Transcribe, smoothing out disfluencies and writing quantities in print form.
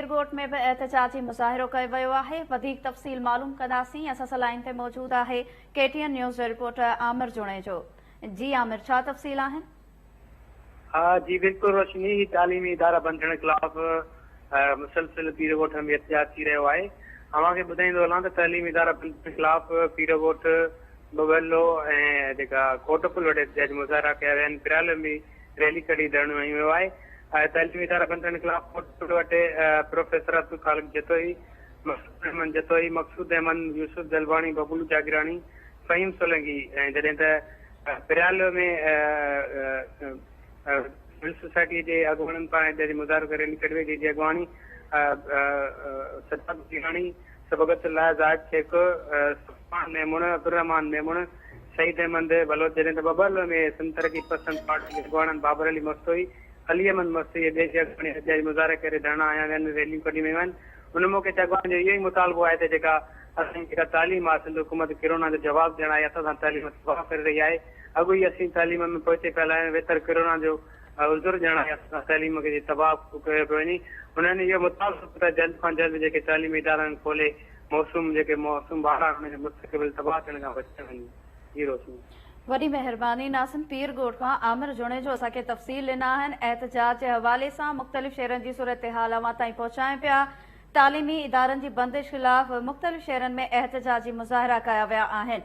پيرڳوٺ ۾ به احتجاجي مظاهرو ڪيو ويو آهي. وڌيڪ تفصيل معلوم ڪنداسين. اسان سان لائين تي موجود آهي ڪي ٽي اين نيوز جو رپورٽر عامر جوڻيجو. جي عامر ڇا تفصيل آهن؟ ها جي بلڪل روشني، هي تعليمي ادارا بند ٿيڻ خلاف مسلسل پيرڳوٺ ۾ احتجاج ٿي رهيو آهي. اوهان کي ٻڌائيندو هلان ته تعليمي ادارا بند ٿيڻ خلاف پيرڳوٺ، ٻٻرلو ۽ جيڪا ڪوٽ پل وٽ احتجاجي مظاهرا ڪيا ويا آهن. پريالو ۾ ريلي ڪڍي ڌرڻو هنيو ويو آهي. تعليمي ادارا بند ٿيڻ خلاف ڪوٽ پل وٽ پروفيسر عبدالخالق جتوئي، مسعود احمد جتوئي، مقصود احمد، يوسف جلباڻي، ببلو جاگيراڻي، فهيم سولنگي ۽ جڏهن ته پريالو ۾ سول سوسائٽي جي اڳواڻن پاران احتجاجي مظاهرو ڪري ريلي ڪڍي وئي جنهن جي اڳواڻي سجاد جيراڻي، صبغت الله، زاهد شيخ، سلطان ميمڻ، عبدالرحمان ميمڻ، سعيد احمد بلوچ جڏهن ته ٻٻرلوء ۾ سنڌ ترقي پسند پارٽي جي اڳواڻن بابر علي مستوئي، علي احمد مستوئي ۽ ٻين جي اڳواڻي احتجاجي مظاهرا ڪري ڌرڻا هنيا ويا آهن، ريليون ڪڍيون ويون آهن. ان موقعي تي اڳواڻن جو اهو ئي مطالبو آهي ته جيڪا اسان جي جيڪا تعليم آهي سنڌ حڪومت ڪرونا جو جواز ڏيڻ آئي اسان سان تعليم تباهه ڪري رهي آهي، اڳ ئي اسين تعليم ۾ پوئتي پيل آهيون ويتر ڪرونا جو عذر ڏيڻ آئي اسان سان تعليم کي تباهه ڪيو پيو وڃي. هنن اهو مطالبو ڪيو ته جلد کان جلد جيڪي تعليمي ادارا آهن کولي معصوم جيڪي معصوم ٻار آهن انهن جو مستقبل تباهه ٿيڻ کان بچايو وڃي. جي روشني. وڏي مهرباني ناظم پير ڳوٺ کان عامر جوڻيجو اسان کي تفصيل ڏنا آهن احتجاج جي حوالي سان مختلف شهرن جي صورتحال اوهان تائين پهچايون پيا تعليمي ادارن جي بندش خلاف مختلف شهرن ۾ احتجاجي مظاهرا ڪيا ويا آهن.